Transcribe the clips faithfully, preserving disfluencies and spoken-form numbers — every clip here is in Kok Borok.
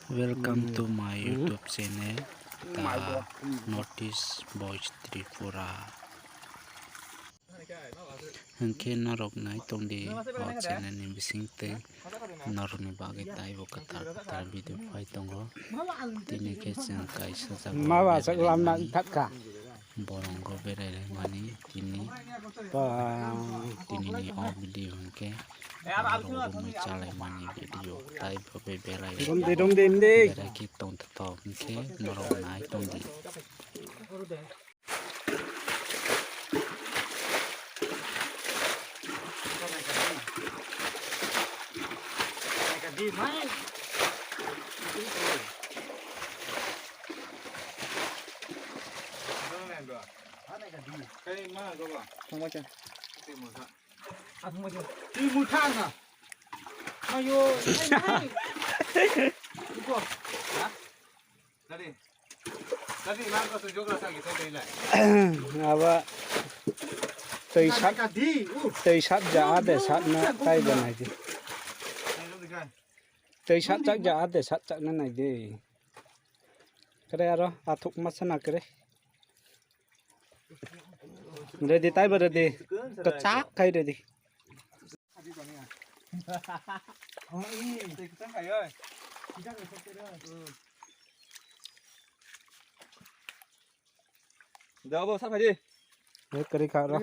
Welcome to my YouTube channel, The Northeast Boys Tripura. Hwnkhe norok nai tongdi o channel ni bisingtwi norokni bagwi taibo kwtal kwtal video phai tongo. Tini khe chwng kaisa jaga o ma ba sak lamna thak kha. Borok rok berai laimani tini. Ba. Tini ni o video hwnkhe borok rok mui chalai mani video tai bo be berai lai. Dum de, dum de, dum de. Berai khe tong thok hwnkhe norok nai tong di. Thangbacha. Twi mutha wngkha. Ayo, hai, hai. Iko. Ha? Dadi. Dadi, man ko tu jogra sa ki sai lai. Aba twi sat, twi sat ja ade sat na tai ba nai di. Twi sat chak ja ade sat chak na nai di. Kre aro athuk ma sana kre. Ready, taibo ready. Kwchak khai ready. Dabo sa phai di. He kari kha ro.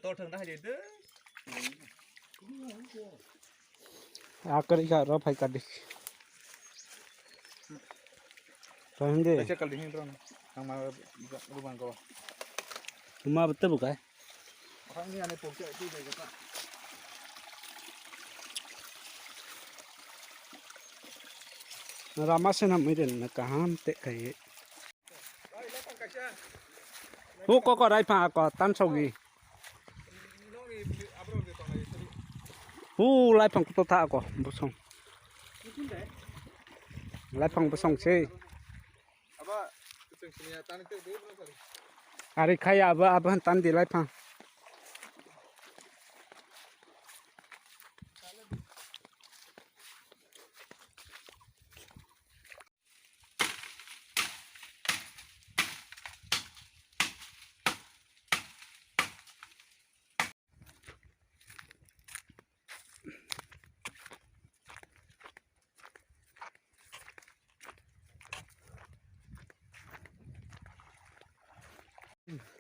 Tor thang da hai de. Akar iha ro phai kadi. Rohingya. Kaisa kali hin ron. Ang ma rubang ko. Uma betul bukai. Orang ni ane pokok tu jaga tak. Rama sena miren na kaham te kai. Hu koko raipha ako tansogi. Hu laipang kuto tha ako busong. Laipang busong se. Ari khaya abo abo tan di laipang.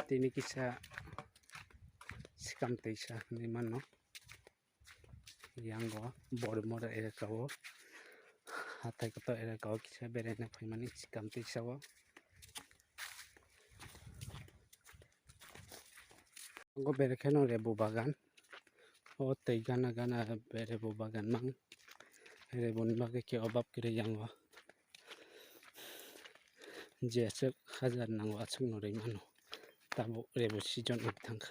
Tini kisa sikam teisa hinwi mano. Yango Borimora elaka o, hathai kotor elaka o kisa beraina phaimani sikam teisa o. Ogo berekheno rebu bagan. O tei gana gana rebu bagan mang. Rebuni bagwi khe obab kwrwi yango. Jeswk hajar nango aswkno rwi mano. Tabuk rebu season wng thangkha.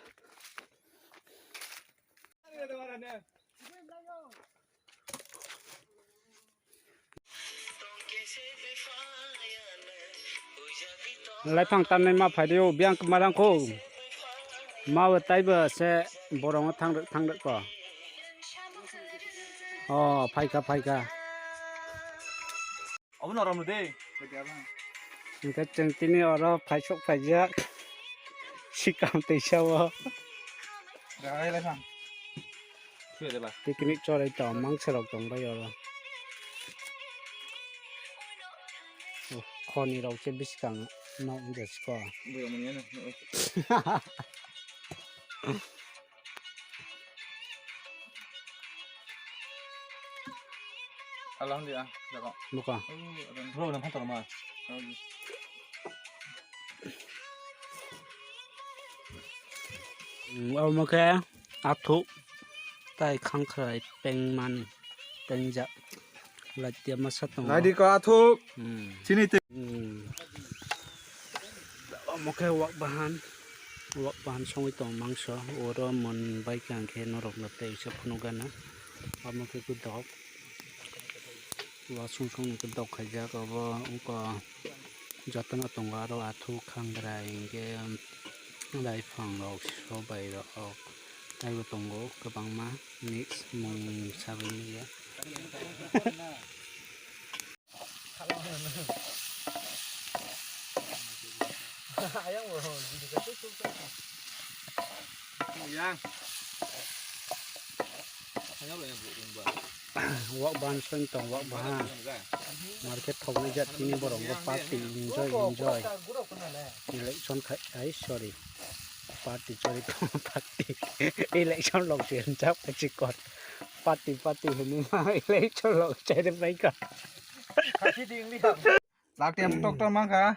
Laipang tanai ma phai dio, biang marang kho. Ma bo taibo se borong thang thang ko. O, phaikha, phaikha. Obo norom de. Hingke chwng tini oro phaisok phaijak. Sikam teisa o. Dagai lai phang. Suya de ba. Picnic chorai tong mangsa rok tong bai oro. Oh, khoni rok se biskang no wngya siko. Buya manya no. Alhamdulillah, jago. Buka. Bro, nang phantok ma. Omo khe athuk tai khangkhrai pengmani pengjak. Latia masa tongo. Naidi ko athuk. Hmm. Chini te. Hmm. Omo khe wak bahan, wak bahan songwi tong mangso. Oro mon bai kha hwnkhe norokno tei se phunuk gana. Omo khe kudok. Wasung song ni kudok khaijak, obo wngkha jotono tongo, aro athuk khangrai hwnkhe laifang rok, sobai rok taibo tongo kwbangma mix mung sabai manya. Yang. Wak bahan soi tong, wak bahan. Market thok nai jat tini borok bo party enjoy, enjoy. Election khai, ai, sorry. Party, sorry, party. Election log si hwnjak pai chikon. Party, party hwnwi ma election log chai rw pai kha. Lak tiyam tok tok mang kha.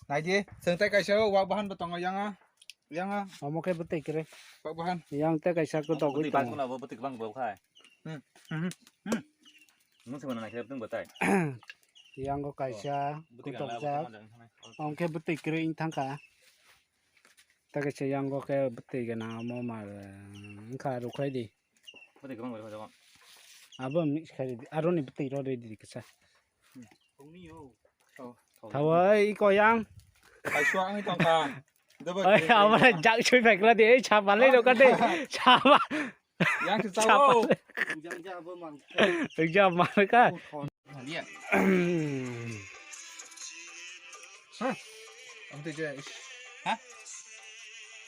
Nai di, chwng tei kaisa o wak bahan bo tongo yang a. Yang a. Omo khe bwtwi kwrwi. Wak bahan. Yang tei kaisa kwtogwi tongo. Bwtwi bang bo khai. Hmm. Hmm. Hmm. Nung se mana nai khe bwtwi bwtai. Yang o kaisa kwtokjak. Omo khe bwtwi kwrwi wng thang kha. Tei kaisa yang o khe bwtwi gana omo ma wng kha rw khai di. Bwtwi kwbang bai khajak. Abo mix khai di. Aroni bwtwi rw di kisa. Thawi iko yang. Kaiswa ang tong kha. Oi, abo jak sui pai kla di. Ei, chapa le ro ka de. Chapa. Yang se chapa. Jang ja abo mang. Jang mang ka. Haliya. Hah? Ang tei jai. Hah?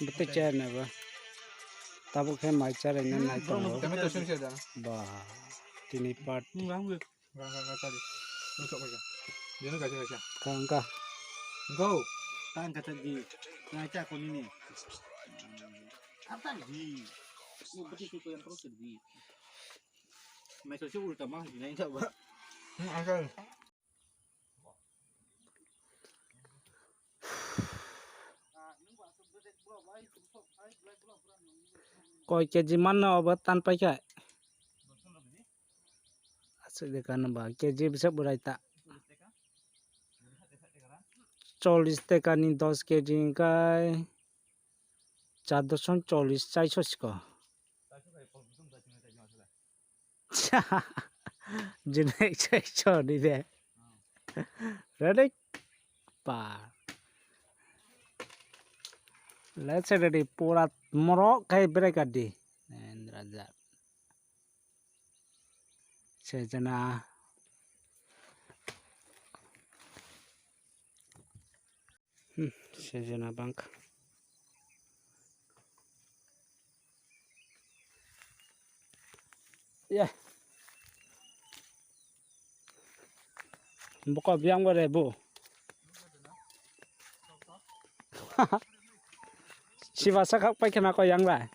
Bete chair na ba. Tabuk khe mai chair na nai tongo. Tame to sung se da. Ba. Tini part. Nung lang gue. Ga ga ga tadi. Nung sok ga. Dia nung gaja gaja. Kang ka. Go. Kang ka tadi. Ngai cha ko ni ni. Apa ni? Ni bete tu yang terus di. Mai so si ulta mang di nai ba. Hmm, asal. Koi K G manno obo tan paikha? Aswk de kano ba K G bwswk bwrai ta. Chollish teka ni dos K G hwnkhe char doshmik chollish chaiso siko. Jini ekso ekso ni de. Ready? Pa. Let's ready. Pura morok khai berai ka di. Indra ja. Sejana. Hmm, sejana bangkha. Ya. Buka biang bare bu. Siba sakak pai khana ko yang lai.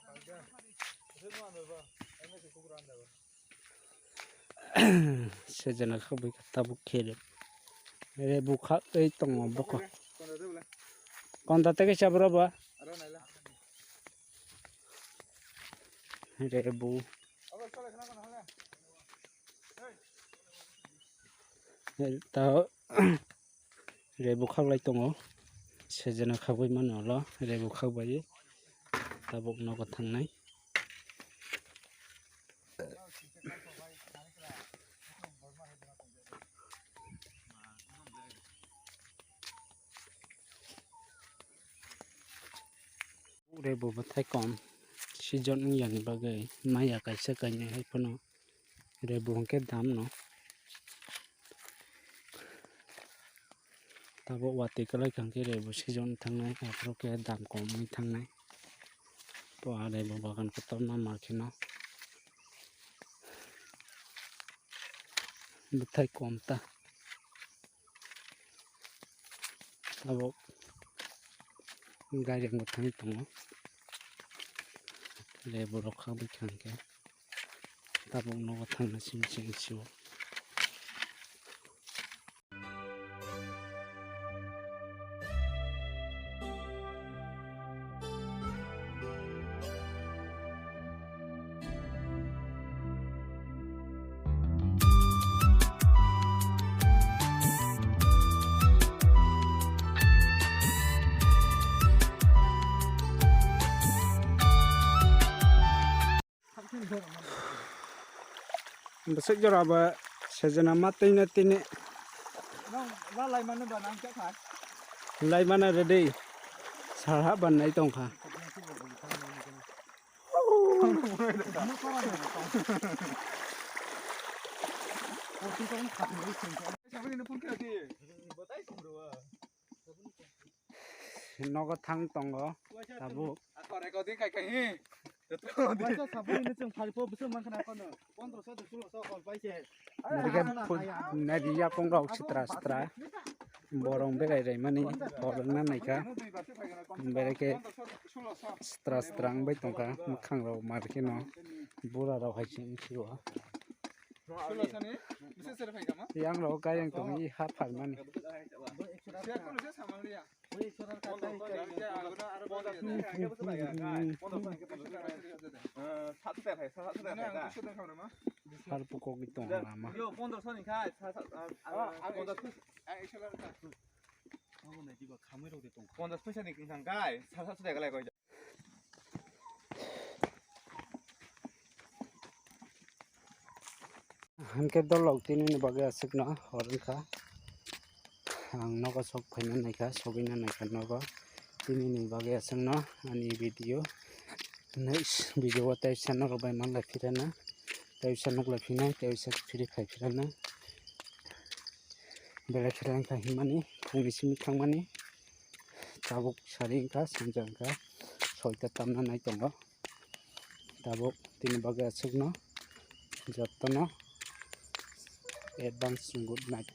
Sejana kha bai kha tabuk khe re. Re bukhak ei tongo bokho. Konda tei kaisa bro ba. Re bu. Ta. Rebu khaklai tongo, sejena khagwi mano ulo rebu khagbai tabuk nogo thangnai. Rebu bwthai kom season wngyani bagwi maya kaisa kainwi hai phano. Rebu hwnkhe dam no. Tabuk watwi kwlai kha hwnkhe rebu season thangnai, aphuru khe dam kom wngwi thangnai. To a rebu bagan kotorma ma kheno. Bwthai kom ta. Tabuk gari ang thang tongo. Rebu rok kha bwkha hwnkhe. Tabuk nogo thangna simi simi sio. Bwswk jora bo sejena ma twi na tini. Lai mano ready. Sal ha ban nai tong kha. Nogo thang tongo tabuk. Waisa saboni no chwng phari po bwswk mankha na kono. Pondro so de sulo so kol paise. Nari khe phu-, nari yakung rok sitra sitra. Borong berai rai mani, borong na naikha. Berai khe sitra sitra wng bai tongkha, mwkhang rok mar khe no. Bura rok hai se wng sio. Yang rok kayang tong i ha phar mani. Sar pukok i tong lama. Ponjas paisa ni kwchang kai, sa sa sa galai koi. Hwnkhe dolok tini ni bagwi aswkno hor wngkha. Ang nogo sok phaina naikha, sogwina naikha nogo. Tini ni bagwi aswkno ani video. Next video o tei sa norok bai manlai phirana. Tei sa nuklai phinai, tei sa phiri phai phirana. Belai khela wngkha hinmani, phungni simi thangmani. Tabuk sari wngkha, sanja wngkha, soita tamna nai tongo. Tabuk tini bagwi aswkno jotono advance good night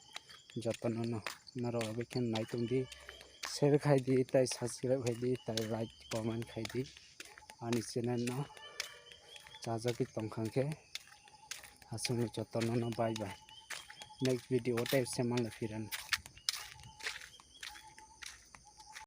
jotono no. Norok bai khe nai tongdi, share khai di, tei subscribe khai di, tei like, comment khai di. Ani channel no chajagwi tongkha khe aswkno jotono no bye bye. Next video o tei se manlai phirana.